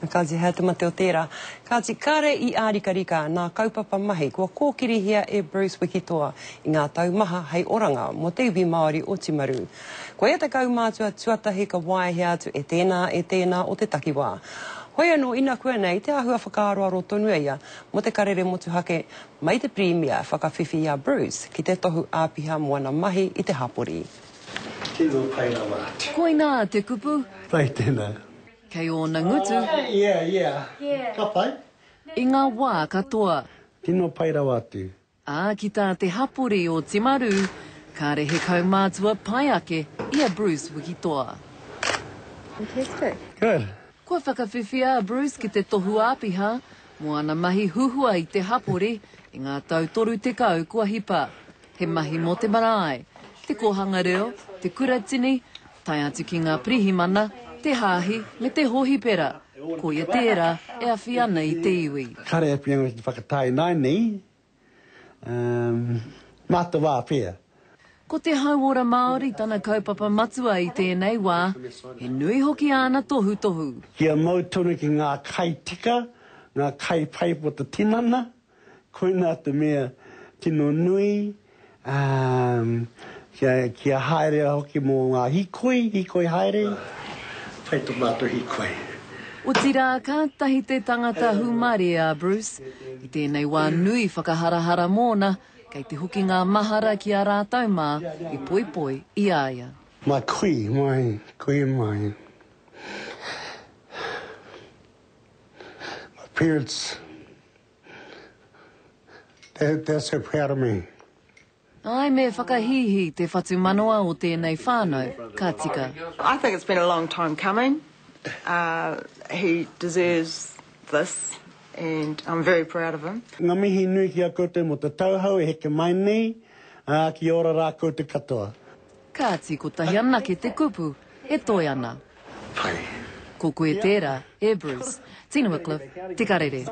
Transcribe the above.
Na kāti hea te mate o tērā. Kāti kare i ārikarika nā kaupapa mahi kua kōkirihia e Bruce Wikitoa i ngā tau maha hei oranga mō te iwi Māori o Timaru. Koia te kaumātua tuatahi ka waehia atu e tēnā e tēnā o te takiwā. Hoi anō inakuanei te āhua whakaaroaro tonu a ia mō te karere motuhake mai te Pirimia whakawhiwhi i a Bruce ki te tohu āpiha mō ana mahi i te hapori. Tino pai rawa atu. Koinā te kupu. Pai tena. Kei ōna ngutu. Yeah, yeah. Ka pai. I ngā wā katoa. Tino pai rawa atu. Ā, ki tā te hapori o Timaru, kāre he kaumātua pai ake i a Bruce Wikitoa. Fantastic. Good. Kua whakawhiwhia a Bruce ki te tohu āpiha mō ana mahi huhua i te hapori i ngā tau 30 kua hipa. He mahi mō te marae, te kōhanga reo, te kuratini, tae atu ki ngā pirihimana, te hāhi me te hōhipera, koia tērā e awhi ana i te iwi. Kare e whianga ki te whakatae ināianei, mā te wā pea. Ko te hauora Māori tana kaupapa matua i tēnei wā, he nui hoki āna tohutohu. Kia mau tonu ki ngā kai tika, ngā kai pai mō te tinana, Koinā te mea tino nui, ā, kia, kia haere hoki mō ngā hīkoi, hīkoi haere, pai tō mātou hīkoi. Otirā, kātahi te tangata hūmārie a Bruce, i tēnei wā nui whakaharahara mōna, kei te hoki ngā mahara ki a rātou mā i poipoi i a ia. My kui, my kui, my. My parents. They're, they're so proud of me. Āe, me whakahīhī te whatumanawa o tēnei whānau, ka tika. I think it's been a long time coming. Uh, he deserves this and I'm very proud of him. Nga mihi nui ki a koutou mo te tauhou e heke mai nei, a, kia ora ra koutou katoa. Kāti, kotahi anake te kupu e toe ana. Pai. Ko koe tērā, e Bruce. Tina Wickliffe, Te Karere.